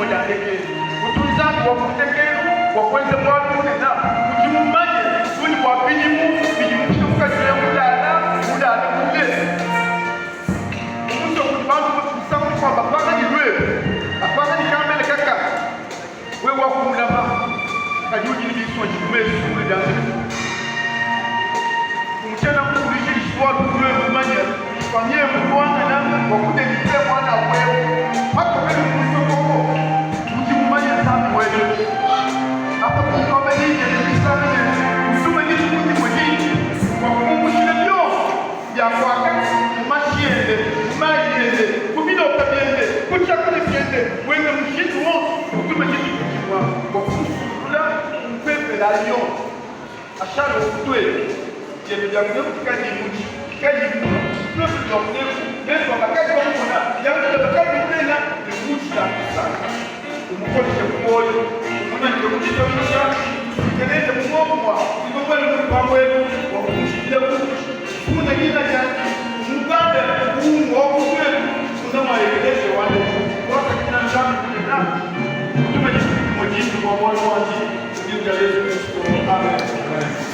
dia ndekelu. Utu Nzambi wa ku ndekelu wa kuenza bualu bunene. Udi mumanye bungi bua bidimu bidi mupika mukaji eu mulala, mulale mule mu musoko udi bantu misangu mikuabu bapanga ne luepu, bapanga ne kambele kaka. Wewe wakumulama, kadi udi ne binsonji ku mesu kule bianza bitupu. Tshiena nkuvuluija histoire bu wewe mumanye panyie muluangana bua kudelivre muana wewe patoke ne musokoko. Udi mumanye Nzambi webe apa tuamba dine ne misanga ne utume dituku dimue dine bua kumumushila bionso bia kuaka mu mashi ende, mu mayi ende, ku bilota biende, ku tshiakudia tshiende, wenze mushindu wonso utume dituku dimue bua kumusulula ku mpepele ayi yonso. Ashale ukutue biebe bia kuneku kikadi mutshi kikadi mukuna tuetu tua kuneku mesu a bakaji bamumona bianza bia bakaji bimulenga ne mutshi ya kusanka umukoleshe ku muoyo umunange ku ditabuja usuike nende mu muomumua udi mubuele mu lupangu elu bua kumushikila ku funda dina diandi umubande bu umue wa ku tuetu munda mua ekeleziya wa lelu tuasakidila Nzambi bunene utume dituku dimue dimpe bua bualu buandi. Mu dina dia Yezu Kristo, amen.